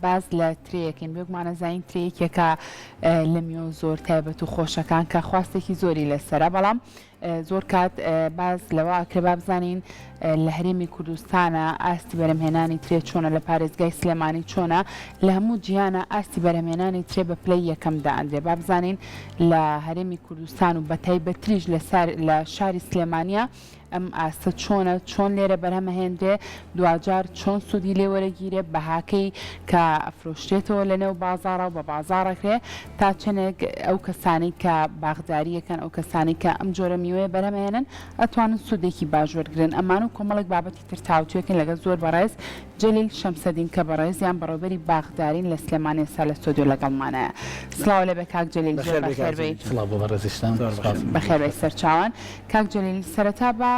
باس لە ترێیەکەین بێگومان ئەزانین ترێ یەکێکە لە میوە زۆر تایبەت و خۆشەکان کە خواستێکی زۆری لەسەرە بەڵام زۆر کات باس لەوە ئەکرێ با بزانین لە هەرێمی کوردستانە ئاستی بەرهەمهێنانی ترێ چۆنە لە پارێزگای سلێمانی چۆنە لە هەموو جیهانە ئاستی بەرهەمهێنانی ترێ بە پلەی یەکەم دائەندرێ با بزانین لە هەرێمی کوردستان و بەتایبەتریش لە شاری سلێمانیە ئەم ئاستە چۆنە، چۆن لێرە بەرهەم ئەهێنرێ، دواجار چۆن سوودی لێ وەرەگیرێ، بەهاکەی کە ئەفرۆشرێتەوە لە نێو بازاڕا و بە بازاڕ ئەکرێ، تا چەنێک ئەو کەسانەی کە باخداری ئەکەن، ئەو کەسانەی کە ئەم جۆرە میوەیە بەرهەم ئەهێنن ئەتوانن سوودێکی باش وەرگرن. ئەمانە و کۆمەڵێک بابەتی تر تاوتوێکەین لەگەڵ زۆر بەڕێز جەلیل شەمسەدین کە بەڕێزیان بەڕێوبەری باخدارین لە سلێمانی ئێستا لە ستۆدیۆ لەگەڵمانایە. سڵاو لێبێ کاک جەلیل زۆر بەخێر بێی کاک بەخێر بێی. جەلیل. سڵاو بۆ بەڕێزیشتان زۆر سوپاس. بەخێر بێی. بەخێر بێی سەرچاوان. کاک جەلیل سەرەتا با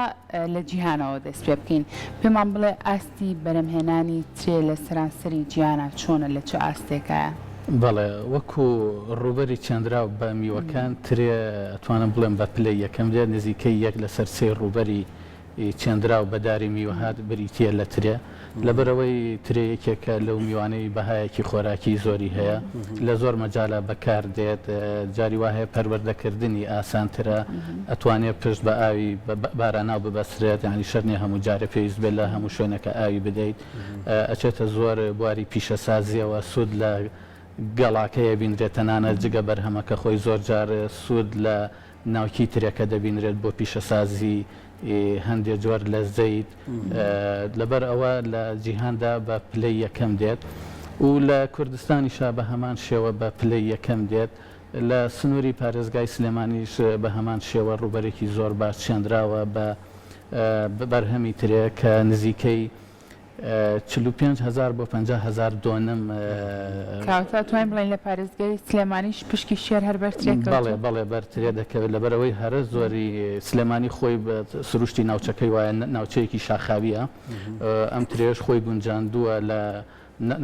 لە جیهانەوە دەست پێ بکەین پێمان بڵێ ئاستی بەرەمهێنانی ترێ لە سەرانسەری جیهانا چۆنە لە چ ئاستێکایە؟ بەڵێ وەکو ڕووبەری چێندراو بە میوەکان ترێ ئەتوانم بڵێم بە پلەی یەکەم دێت نزیکەی یەک لەسەر سێی ڕووبەری چێندراو بە داری میوەهات بریتییە لە ترێ، لەبەرئەوەی ترێ یەکێکە لەو میوانەی بەهایەکی خۆراکی زۆری هەیە، لە زۆر مەجالا بەکاردێت، جاری وا هەیە پەروەردەکردنی ئاسانترە، ئەتوانێت پشت بە ئاوی باراناو ببەسترێت، یانی شەرت نییە هەموو جارێ پێویست بێت لە هەموو شوێنێکا ئاوی بدەیت، ئەچێتە زۆر بواری پیشەسازییەوە، سوود لە گەڵاکەی ئەبینرێت، تەنانەت جگە بەرهەمەکە خۆی زۆر جار سوود لە ناوکی ترێکە دەبینرێت بۆ پیشەسازی هەندێ جۆر لە زەیت، لەبەر ئەوە لە جیهاندا بە پلەی یەکەم دێت و لە کوردستانیشا بە هەمان شێوە بە پلەی یەکەم دێت، لە سنووری پارێزگای سلێمانیش بە هەمان شێوە ڕووبەرێکی زۆر باش چێندراوە بە بەرهەمی ترێ کە نزیکەی 45 هەزار بۆ 50 هەزار دۆنم. کەواتە ئەتوانین بڵێین لە پارێزگای سلێمانیش پشکی شێر هەر بەر ترێ بەڵێ کەوتووە؟ بەڵێ بەر ترێ دەکەوێت لەبەرئەوەی هەرە زۆری سلێمانی خۆی سروشتی ناوچەکەی وایە ناوچەیەکی شاخاویە ئەم ترێش خۆی گونجاندووە لە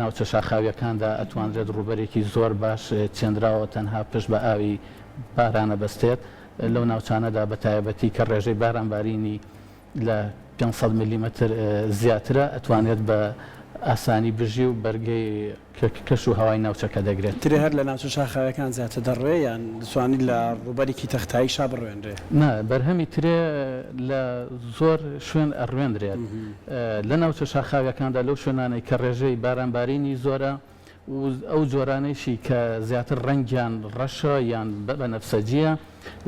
ناوچە شاخاویەکاندا ئەتوانرێت ڕووبەرێکی زۆر باش چێندراوە تەنها پشت بە ئاوی بارانە بەستێت لەو ناوچانەدا بە تایبەتی کە ڕێژەی بارانبارینی لە 500 ملیمەتر زیاترە، ئەتوانێت بە ئاسانی بژی و بەرگەی کەش و هەوای ناوچەکە دەگرێت. ترێ هەر لە ناوچە شاخاویەکان زیاتر دەڕوێ یان دەتوانیت لە ڕووبەرێکی تەختاییشا بڕوێنرێ؟ نا، بەرهەمی ترێ لە زۆر شوێن ئەڕوێنرێت. لە ناوچە شاخاویەکاندا لەو شوێنانەی کە ڕێژەی بارانبارینی زۆرە و ئەو جۆرانەیشی کە زیاتر ڕەنگیان ڕەشە یان بەنەفسەجییە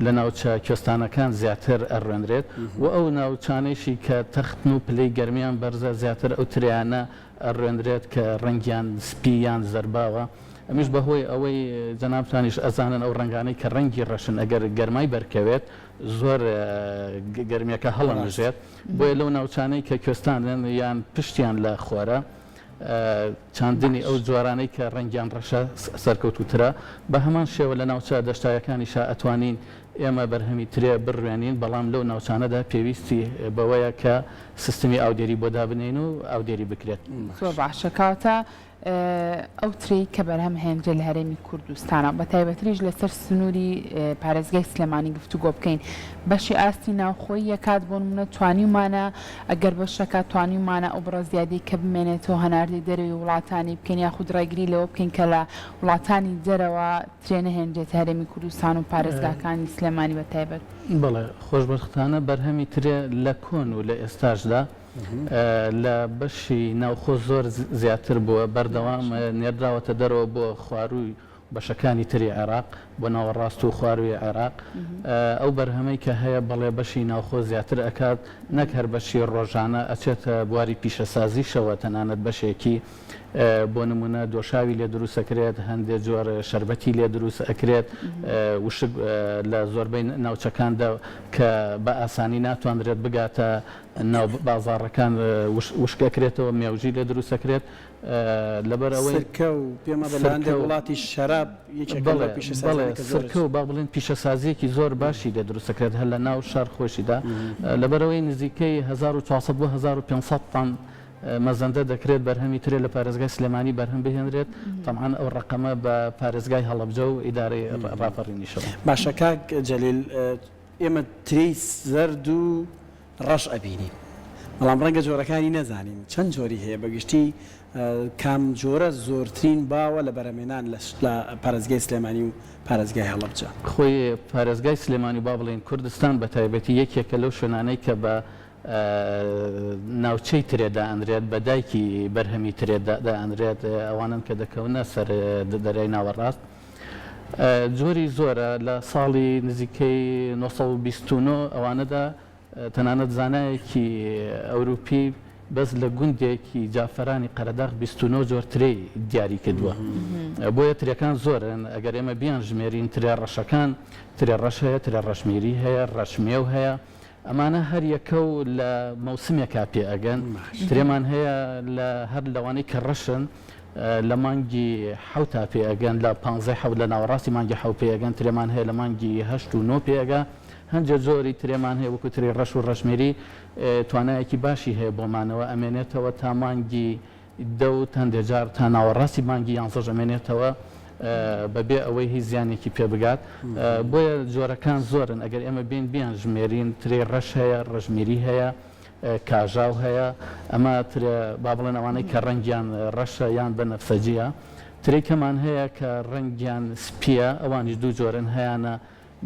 لە ناوچە کوێستانەکان زیاتر ئەڕوێنرێت و ئەو ناوچانەیشی کە تەختن و پلەی گەرمیان بەرزە زیاتر ئەو ترێیانە ئەڕوێنرێت کە ڕەنگیان سپی یان زەرباوە ئەمیش بەهۆی ئەوەی جەنابتانیش ئەزانن ئەو ڕەنگانەی کە ڕەنگی ڕەشن ئەگەر گەرمای بەرکەوێت زۆر گەرمیەکە هەڵەمژێت بۆیە لەو ناوچانەی کە کوێستانن یان پشتیان لە خۆرە چاندنی ئەو جۆرانەی کە ڕەنگیان ڕەشە سەرکەوتووترە، بە هەمان شێوە لە ناوچە دەشتایەکانیشا ئەتوانین ئێمە بەرهەمی ترێ بڕوێنین، بەڵام لەو ناوچانەدا پێویستی بەوەیە کە سیستمی ئاودێری بۆ دابنێین و ئاودێری بکرێت. زۆر باشە کەواتە ئەو ترێی کە بەرهەم هێنرێ لە هەرێمی کوردستانە بە تایبەتریش لەسەر سنووری پارێزگای سلێمانی گفتوگۆ بکەین بەشی ئاستی ناوخۆیی یەکات بۆ نمونە توانیومانە ئەگەر بەشەکە توانیومانە ئەو بڕە زیادەی کە بمێنێتەوە هەناردەی دەرەوەی وڵاتانی بکەین یاخود ڕێگری لەوە بکەین کە لە وڵاتانی دەرەوە ترێ نەهێنرێتە هەرێمی کوردستان و پارێزگاکانی سلێمانی بە تایبەت. بەڵێ، خۆشبەختانە بەرهەمی ترێ لە کۆن و لە ئێستاشدا لە بەشی ناوخۆ زۆر زیاتر بووە، بەردەوام نێردراوەتە دەرەوە بۆ خوارووی بەشەکانی تری عێراق، بۆ ناوەڕاست و خوارووی عێراق، ئەو بەرهەمەی کە هەیە بەڵێ بەشی ناوخۆ زیاتر ئەکات، نەک هەر بەشی ڕۆژانە، ئەچێتە بواری پیشەسازیشەوە، تەنانەت بەشێکی بۆ نموونە دۆشاوی لێ دروست ئەکرێت، هەندێ جۆر شەربەتی لێ دروست ئەکرێت، وشک لە زۆربەی ناوچەکاندا کە بە ئاسانی ناتوانرێت بگاتە ناو بازاڕەکان وشک ئەکرێتەوە، مێوژی لێ دروست ئەکرێت. لەبەر ئەوەی سرکە و پێم وابێ لە هەندێک وڵاتیش شەراب یەکێکە لەو پیشەسازیانەی کە زۆر سرکە و با بڵێین پیشەسازییەکی زۆر باشی لێ دروست دەکرێت هەر لە ناو شار خۆشیدا لەبەر ئەوەی نزیکەی 1400 بۆ 1500 تەن مەزەندە دەکرێت بەرهەمی ترێ لە پارێزگای سلێمانی بەرهەم بهێنرێت تەبعەن ئەو ڕەقەمە بە پارێزگای هەڵەبجە و ئیدارەی ڕاپەڕینیشەوە. باشە کاک جەلیل ئێمە ترێی زەرد و ڕەش ئەبینین. بەڵام ڕەنگە جۆرەکانی نەزانین چەند جۆری هەیە بەگشتی کام جۆرە زۆرترین باوە لە بەرهەمهێنان لە پارێزگای سلێمانی و پارێزگای هەڵەبجە؟ خۆی پارێزگای سلێمانی و با بڵێین کوردستان بە تایبەتی یەکێکە لەو شوێنانەی کە بە ناوچەی ترێ دائەنرێت، بە دایکی بەرهەمی ترێ دائەنرێت، ئەوانەن کە دەکەونە سەر دەریای ناوەڕاست. جۆری زۆرە، لە ساڵی نزیکەی 929 ئەوانەدا تەنانەت زانایەکی ئەوروپی بەس لە گوندێکی جافەرانی قەرەداغ 29 جۆر ترێی دیاری کردووە. بۆیە ترێکان زۆرن، ئەگەر ئێمە بیانژمێرین ترێ ڕەشەکان، ترێ ڕەش هەیە، ترێ ڕەشمیری هەیە، ڕەشمێو هەیە، ئەمانە هەر یەکە و لە مەوسمێکا پێ ئەگەن. ترێمان هەیە لە هەر لەوانەی کە ڕەشن لە مانگی حەوتا پێ ئەگەن، لە پانزەی حەوت لە ناوەڕاستی مانگی حەوت پێ ئەگەن، ترێمان هەیە لە مانگی هەشت و نۆ پێ ئەگا. هەندێ جۆری ترێمان هەیە وەکو ترێی ڕەش و ڕەشمیری توانایەکی باشی هەیە بۆ مانەوە ئەمێنێتەوە تا مانگی دە و هەندێ جار تا ناوەڕاستی مانگی یانزەش ئەمێنێتەوە بەبێ ئەوەی هیچ زیانێکی پێ بگات بۆیە جۆرەکان زۆرن ئەگەر ئێمە بێین بیان ژمێرین ترێی ڕەش هەیە ڕەشمیری هەیە کاژاو هەیە ئەمە ترێ با بڵێن ئەوانەی کە ڕەنگیان ڕەشە یان بەنەفسەجیە ترێی کەمان هەیە کە ڕەنگیان سپیە ئەوانیش دوو جۆرن هەیانە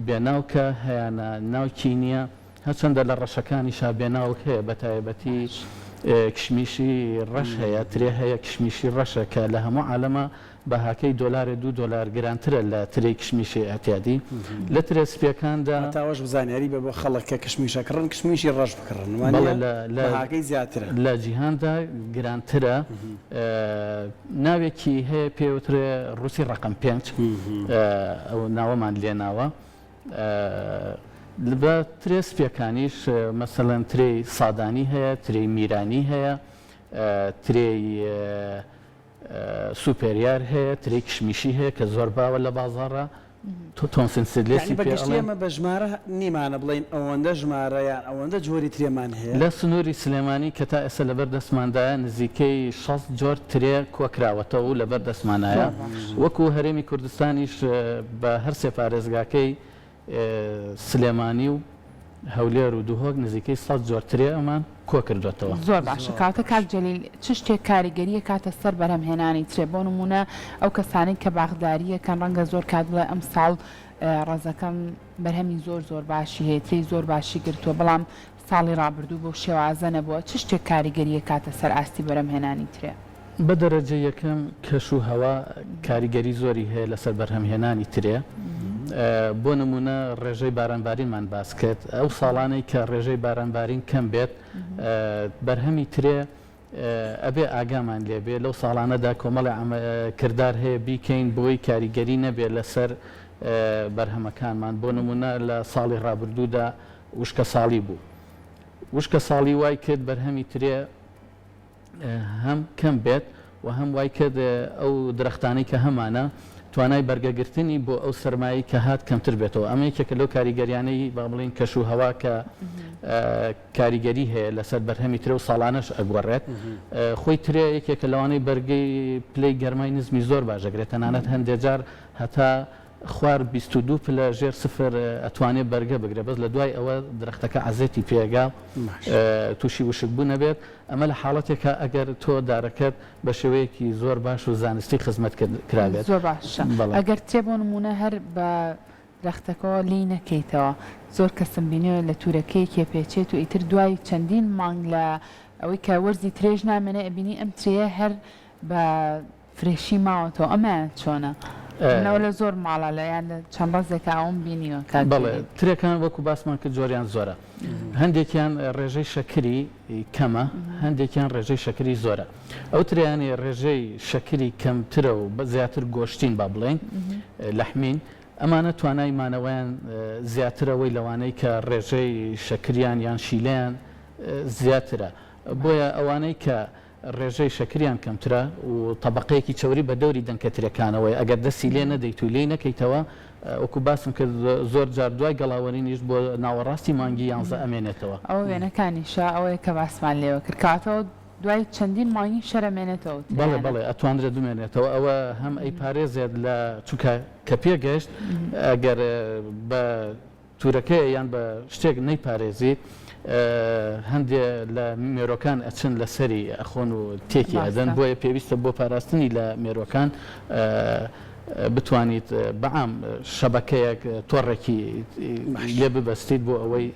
بێ ناوکە هەیانە ناوکی نییە هەرچەندە لە ڕەشەکانیشا بێ ناوک هەیە بەتایبەتی کشمیشی ڕەش هەیە ترێ هەیە کشمیشی ڕەشە کە لە هەموو عالەما بەهاکەی دۆلارێ دوو دۆلار گرانترە لە ترێی کشمیشی ئیعتیادی لە ترێ سپیەکاندا. هەتا ئەوەش زانیاری بە بۆ خەڵک کە کشمیش ئەکڕن کشمیشی ڕەش بکڕن وانیە بەهاکەی زیاترە. لە جیهاندا گرانترە ناوێکی هەیە پێی وترێ ڕوسی ڕەقەم پێنج ئەو ناوەمان لێناوە بە ترێ سپیەکانیش مەسەلەن ترێی سادانی هەیە ترێی میرانی هەیە ترێی سوپێریار هەیە، ترێی کشمیشی هەیە کە زۆر باوە لە بازاڕا، تۆنسن سیدلێسی یانی بە پێ گشتی ئەڵێن. ئێمە بە ژمارە نیمانە بڵێین ئەوەندە ژمارە یان ئەوەندە جۆری ترێمان هەیە؟ لە سنووری سلێمانی کە تا ئێستا لەبەر دەستماندایە نزیکەی 60 جۆر ترێ کۆکراوەتەوە و لەبەر دەستمانایە. زۆر باشە. وەکوو هەرێمی کوردستانیش بە هەر سێ پارێزگاکەی سلێمانی و هەولێر و دهۆک نزیکەی سەد جۆر ترێمان کۆکردۆتەوە. زۆر باشە کاکە کاک جەلیل چ شتێک کاریگەری ئەکاتە سەر بەرهەم هێنانی ترێ بۆ نمونە ئەو کەسانەی کە باخداریەکەن ڕەنگە زۆر کات بڵێ ئەمساڵ ڕەزەکەم بەرهەمی زۆر زۆر باشی هەیە ترێی زۆر باشی گرتووە بەڵام ساڵی ڕابردوو بەو شێوازە نەبووە چ شتێک کاریگەری ئەکاتە سەر ئاستی بەرهەم هێنانی ترێ؟ بە دەرەجەی یەکەم کەش و هەوا کاریگەری زۆری هەیە لەسەر بەرهەمهێنانی ترێ، بۆ نموونە ڕێژەی بارانبارینمان باس کرد، ئەو ساڵانەی کە ڕێژەی بارانبارین کەم بێت بەرهەمی ترێ ئەبێ ئاگامان لێ بێ، لەو ساڵانەدا کۆمەڵێ کردار هەیە بیکەین بۆی کاریگەری نەبێ لەسەر بەرهەمەکانمان، بۆ نموونە لە ساڵی ڕابردوودا وشکەساڵی بوو، وشکەساڵی وای کرد بەرهەمی ترێ هەم کەم بێت و هەم وای کرد ئەو درەختانەی کە هەمانە توانای بەرگەگرتنی بۆ ئەو سەرمایەی کە هات کەمتر بێتەوە. ئەمە یەکێکە لەو کاریگەریانەی با بڵێین کەش و هەوا کە کاریگەری هەیە لەسەر بەرهەمی ترێ و ساڵانەش ئەگۆڕێت. خۆی ترێ یەکێکە لەوانەی بەرگەی پلەی گەرمای نزمی زۆر باش ئەگرێت، تەنانەت هەندێ جار هەتا خوار 22 پلە ژێر سفر ئەتوانێ بەرگە بگرێ بەس لە دوای ئەوە درەختەکە عەزێتی پێگا توشی وشک بوون ئەبێت ئەمە لە حاڵەتێکا ئەگەر تۆ دارەکەت بە شێوەیەکی زۆر باش و زانستی خزمەت کرابێت. زۆر باشە ئەگەر ترێ بۆ نموونە هەر بە درەختەکەوە لێی نەکەیتەوە زۆر کەسم بینیوە لە تورەکەیەکی ئەپێچێت و ئیتر دوای چەندین مانگ لە ئەوەی کە وەرزی ترێش نامێنێ ئەبینی ئەم ترێیە هەر بە فرێشی ماوەتەوە ئەمەیان چۆنە؟ من ئەوە لە زۆر ماڵا لە یان لە چەند ڕەزێکا ئەوەم بینیوە کاک بەڵێ جەلیل. ترێکان وەکو باسمان کرد جۆریان زۆرە هەندێکیان ڕێژەی شەکری کەمە هەندێکیان ڕێژەی شەکری زۆرە ئەو ترێیانەی ڕێژەی شەکری کەمترە و زیاتر گۆشتین با بڵێین لەحمین ئەمانە توانای مانەوەیان زیاترە وەی لەوانەی کە ڕێژەی شەکریان یان شیلەیان زیاترە بۆیە ئەوانەی کە ڕێژەی شەکریان کەمترە و تەبەقەیەکی چەوری بە دەوری دەنکە ترێکانەوەیە، ئەگەر دەستی لێ نەدەیت و لێی نەکەیتەوە، وەکو باسم کرد زۆر جار دوای گەڵاوەرینیش بۆ ناوەڕاستی مانگی یانزە ئەمێنێتەوە. ئەوە وێنەکانیشە ئەوەیە کە باسمان لێوە کرد کەواتە ئەوە دوای چەندین مانگیش هەر ئەمێنێتەوە ئەو بەڵێ ترێیانە. بەڵێ ئەتوانرێت بمێنێتەوە ئەوە هەم ئەیپارێزێت لە چونکە کە پێگەشت ئەگەر بە تورەکەیە یان بە شتێک نەیپارێزیت. هەندێ لە مێرۆکان ئەچن لەسەری ئەخۆن و تێکی ئەدەن بۆیە پێویستە بۆ پاراستنی لە مێرۆکان بتوانیت بەعام شەبەکەیەک تۆڕێکی لێ ببەستیت بۆ ئەوەی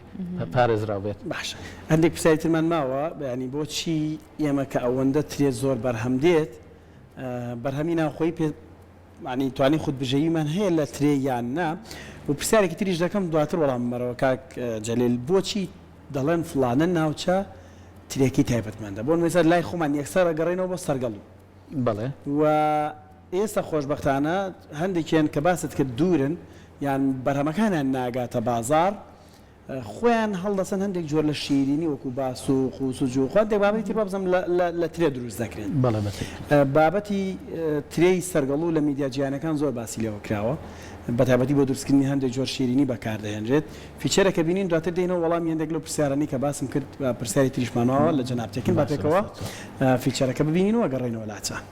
پارێزراو بێت. باشە هەندێک پرسیاری ترمان ماوە یانی بۆچی ئێمە کە ئەوەندە ترێ زۆر بەرهەم دێت بەرهەمی ناوخۆیی پێ یانی توانی خودبژێویمان هەیە لە ترێ یان نا؟ و پرسیارێکی تریش دەکەم دواتر وەڵامم بەرەوە کاک جەلیل بۆچی دەڵێن فڵانە ناوچە ترێکەی تایبەتمەندە بۆ نموونە لای خۆمان یەکسەر ئەگەڕێینەوە بۆ سەرگەڵو بەڵێ. و ئێستا خۆشبەختانە هەندێکیان کە باست کرد دوورن یان بەرهەمەکانیان ناگاتە بازاڕ خۆیان هەڵدەسن هەندێک جۆر لە شیرینی وەکو باسوق و سجوق و هەندێک بابەتی تر وابزانم لە لە لە ترێ دروست دەکرێن. بەڵێ بە تەئکید. بابەتی ترێی سەرگەڵوو لە میدیا جیهانیەکان زۆر باسی لێوە کراوە بە تایبەتی بۆ دروستکردنی هەندێک جۆر شیرینی بەکاردەهێنرێت. feature ەکە بینین دواتر دێینەوە وەڵامی هەندێک لەو پرسیارانەی کە باسم کرد پرسیاری تریشمان ماوە لە جەناب تێکن با باشە پێکەوە بەسەرچاو. feature ەکە ببینین و ئەگەڕێینەوە لاچان.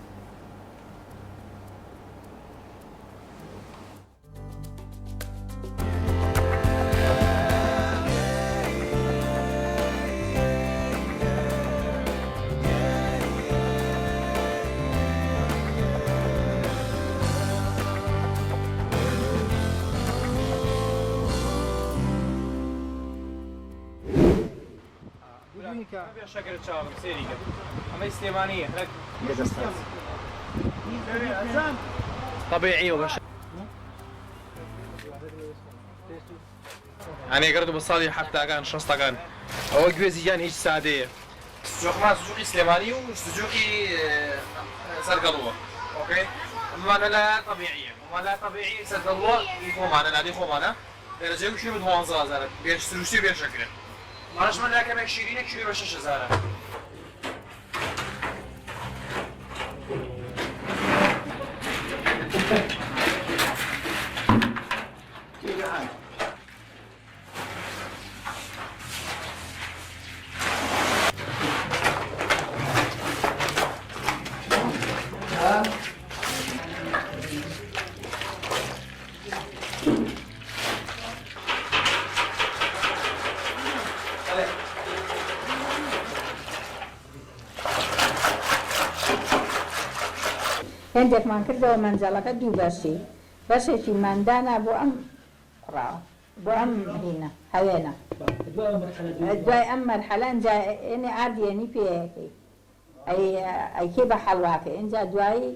ئەنێگەڕێتەوە بۆ ساڵی حەفتاکان شەستەکان ئەوە گوێزی گیان هیچ سادەیە. سجوقمان سجوقی سلێمانی و سجوقی سەرگەڵووە okay ئەمانە لا تەبیعیە ئەمانە لا تەبیعی سەرگەڵووە ئی خۆمانە لادێی خۆمانە دەرەجەی کیلۆ بە دوانزە هەزارە بێ سروشتی و بێ شەکرە ئەمانەشمان لا کەمێک شیرینە کیلۆ بە شەش هەزارە. هێندێکمان کردەوە مەنجەڵەکە دوو بەشی بەشێکیمان دانا بۆ ئەم قوڕاوە بۆ ئەم هینە هەوێنە دوای ئەم مەرحەلە ئینجا ئێنێ ئارد یەنی پێیەکەی ئەی ئەیکەی بە حەڵواکەی ئینجا دوایی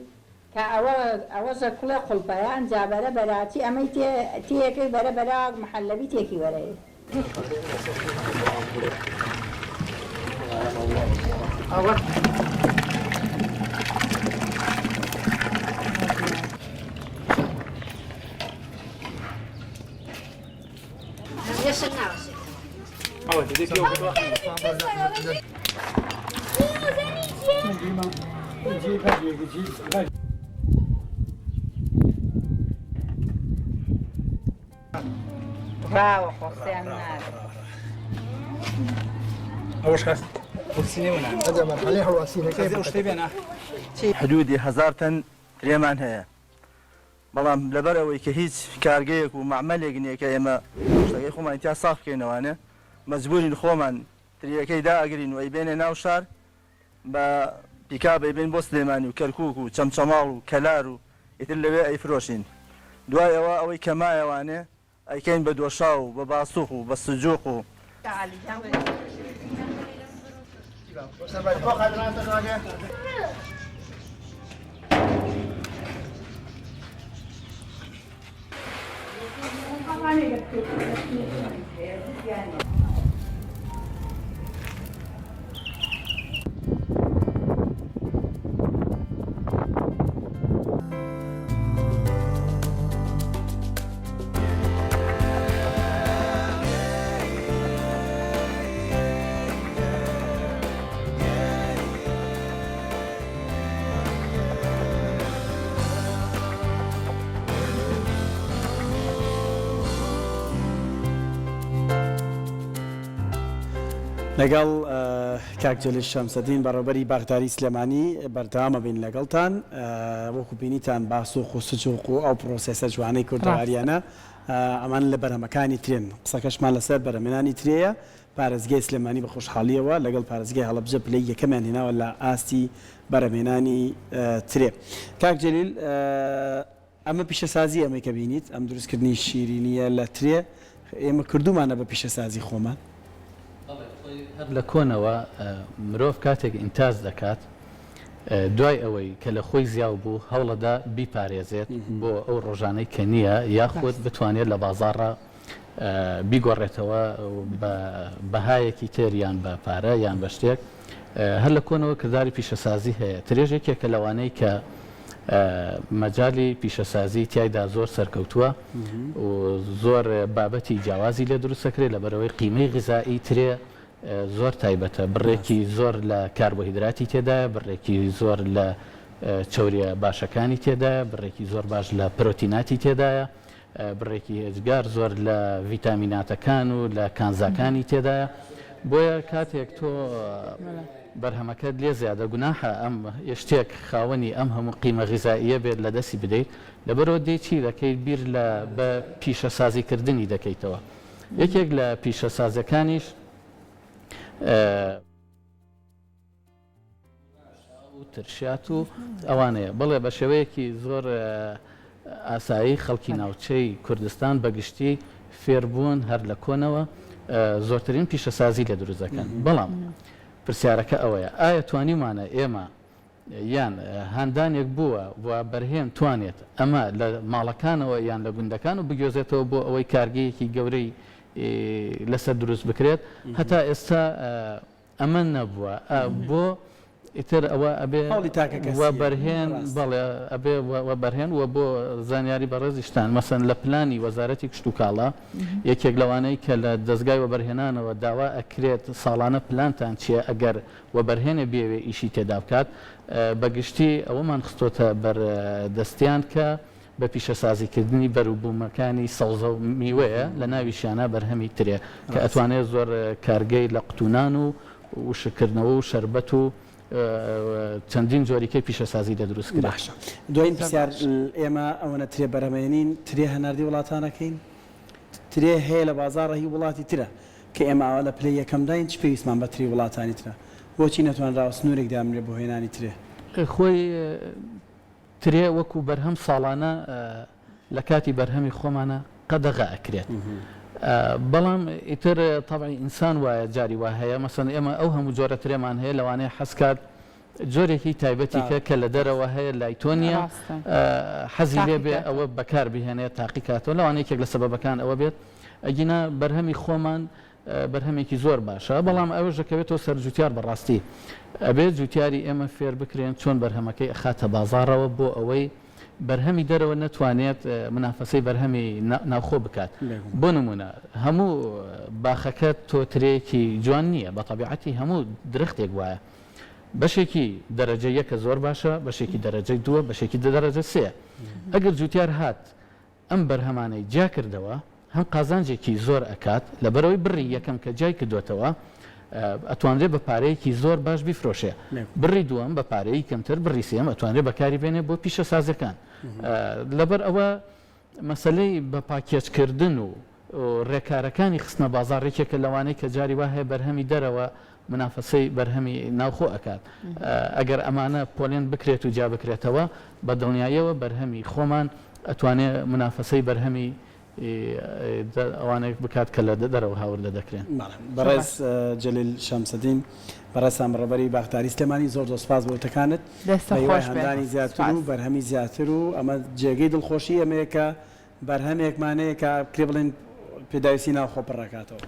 کە ئەوە ئەوەشە کوڵێ قوڵپەیە ئەنجا بەرە بەراچی ئەمەی تێ تێیەکەی بەرە بەرە محەلەبی تێکی وەرەی. حدودی هەزار تەن ترێمان هەیە بەڵام لەبەر ئەوەی کە هیچ کارگەیەک و مەعمەلێک نییە کە ئێمە شتەکەی خۆمانی تیا ساغ بکەینەوانێ مەجبوورین خۆمان تریەکەی دائەگرین و ئەیبێنێ ناو شار بە پیکاب ئەیبەین بۆ سلێمانی و کەرکوک و چەمچەماڵ و کەلار و ئیتر لەوێ ئەیفرۆشین دوای ئەوە ئەوەی کە مایەوانێ ئەیکەین بە دۆشاو و بە باسوخ و بە سجوق و. لەگەڵ کاک جەلیل شەمسەدین بەڕێوبەری باخداری سلێمانی بەردەوام ئەبین لەگەڵتان وەکو بینیتان باسوق و سجوق و ئەو پرۆسێسە جوانەی ڕاستە. کوردەواریانە ئەمان لە بەرهەمەکانی ترێن قسەکەشمان لەسەر بەرهەمێنانی ترێیە پارێزگای سلێمانی بە خۆشحاڵیەوە لەگەڵ پارێزگای هەڵەبجە پلەی یەکەمیان هێناوە لە ئاستی بەرهەمهێنانی ترێ کاک جەلیل ئەمە پیشەسازییە ئەمەی کە بینیت، ئەم دروستکردنی شیرینییە لە ترێ، ئێمە کردوومانە بە پیشەسازی خۆمان. بەڵێ خۆی هەر لە کۆنەوە مرۆڤ کاتێک ئینتاج دەکات دوای ئەوەی کە لە خۆی زیاو بوو هەوڵەدا بیپارێزێت بۆ ئەو ڕۆژانەی کە نییە یاخود بتوانێت لە بازاڕا بیگۆڕێتەوە بە بەهایەکی تر یان بە پارە یان بە شتێک هەر لە کۆنەوە کرداری پیشەسازی هەیە ترێژ یەکێکە لەوانەی کە مەجالی پیشەسازی تیایدا زۆر سەرکەوتووە و زۆر بابەتی جیاوازی لێ دروست دەکرێت لەبەرئەوەی قیمەی غیزائی ترێ زۆر تایبەتە بڕێکی زۆر لە کاربۆهیدراتی تێدایە بڕێکی زۆر لە چەوریە باشەکانی تێدایە بڕێکی زۆر باش لە پرۆتیناتی تێدایە بڕێکی ئێجگار زۆر لە ڤیتامیناتەکان و لە کانزاکانی تێدایە بۆیە کاتێک تۆ بەرهەمەکەت لێ زیادە گوناحە ئەم شتێک خاوەنی ئەم هەموو قیمە غیزائیە بێت لە دەستی بدەیت لەبەرئەوە دێی چی دەکەیت بیر لە بە پیشەسازی کردنی دەکەیتەوە یەکێک لە پیشەسازەکانیش و ترشیات و ئەوانەیە. بەڵێ بە شێوەیەکی زۆر ئاسایی خەڵکی ناوچەی کوردستان بە گشتی فێربوون هەر لە کۆنەوە زۆرترین پیشەسازی لێ دروست دەکەن. بەڵام پرسیارەکە ئەوەیە ئایا توانیومانە ئێمە یان هاندانێک بووە و بەرهێن توانێت ئەمە لە ماڵەکانەوە یان لە گوندەکان و بگوێزێتەوە بۆ ئەوەی کارگەیەکی گەورەی لەسەر دروست بکرێت؟ هەتا ئێستا ئەمە نەبووە ئە بۆ ئیتر ئەوە ئەبێ هەوڵی تاکە کەسیە وەبەرهێن ڕاستە. بەڵێ ئەبێ وەبەرهێن وە بۆ زانیاری بەڕێزیشتان مەسەن لە پلانی وەزارەتی کشتوکاڵا یەکێک لەوانەی کە لە دەزگای وەبەرهێنانەوە داوا ئەکرێت ساڵانە پلانتان چیە ئەگەر وەبەرهێنێ بیەوێ ئیشی تێدا بکات بە گشتی ئەوەمان خستۆتە بەر دەستیان کە بە پیشەسازیکردنی بەروبوومەکانی سەوزە و میوەیە، لە ناویشیانا بەرهەمی ترێ کە ئەتوانێت زۆر کارگەی لە قوتونان و وشککردنەوە و شەربەت و چەندین جۆریکەی پیشەسازی لێ دروست کرێت. باشە دوایین پرسیار ئێمە ئەوەنە ترێ بەرهەمەێنین ترێ هەناردەی وڵاتانەکەین؟ ترێ هەیە لە بازاڕە هی وڵاتی ترە کە ئێمە ئاوا لە پلەی یەکەمداین چ پێویستمان بە ترێی وڵاتانی ترە؟ بۆچی نەتوانراوە سنوورێک دابنرێ بۆ هێنانی ترێ؟ خۆی ترێ وەکو بەرهەم ساڵانە لە کاتی بەرهەمی خۆمانە قەدەغە ئەکرێت بەڵام ئیتر تەبعی ئینسان وایە جاری وا هەیە مەسەن ئێمە ئەو هەموو جۆرە ترێمان هەیە لەوانەیە حەزکات جۆرێکی تایبەتی کە کە لە دەرەوە هەیە لای تۆ نییە حەزی لێ بێ ئەوە بەکار بهێنێت تاقیکاتەوە لەوانەیە یەکێک لە سەبەبەکان ئەوە بێت ئەگینا بەرهەمی خۆمان بەرهەمێکی زۆر باشە بەڵام ئەوەش دەکەوێتەوە سەر جوتیار بەڕاستی ئەبێت جوتیاری ئێمە فێر بکرێن چۆن بەرهەمەکەی ئەخاتە بازاڕەوە بۆ ئەوەی بەرهەمی دەرەوە نەتوانێت منافەسەی بەرهەمی ناوخۆ بکات بۆ نمونە هەموو باخەکەت تۆ ترێیەکی جوان نییە بە تەبیعەتی هەموو درەختێک وایە بەشێکی دەرەجە یەکە زۆر باشە بەشێکی دەرەجەی دووە بەشێکی دەرەجە سێیە ئەگەر جوتیار هات ئەم بەرهەمانەی جیا کردەوە هەم قازانجێکی زۆر ئەکات لەبەرئەوەی بڕی یەکەم کە جیای کردۆتەوە ئەتوانرێ بە پارەیەکی زۆر باش بیفرۆشێ بڕی دووەم بە پارەیی کەمتر بڕی سێیەم ئەتوانرێ بەکاری بێنێ بۆ پیشەسازیەکان لەبەر ئەوە مەسەلەی بە پاکێج کردن و ڕێکارەکانی خستنە بازاڕ یەکێکە لەوانەی کە جاری وا هەیە بەرهەمی دەرەوە منافەسەی بەرهەمی ناوخۆ ئەکات ئەگەر ئەمانە پۆلێن بکرێت و جیا بکرێتەوە بە دڵنیاییەوە بەرهەمی خۆمان ئەتوانێ منافەسەی بەرهەمی ئەوانەی بکات کە لە دەرەوە هاوردە دەکرێن. بەڵێ بەڕێز جەلیل شەمسەدین بەڕێزتان بەڕێوەبەری باخداری سلێمانی زۆر زۆر سوپاس بۆ وتەکانت دەستت بە هیوای خۆش بێ هاندانی زیاتر سوپاس. و بەرهەمی زیاتر و ئەمە جێگەی دڵخۆشی ئێمەیە کە بەرهەمێکمان هەیە کە ئەکرێ بڵێین پێداویستی ناوخۆ پڕ ئەکاتەوە.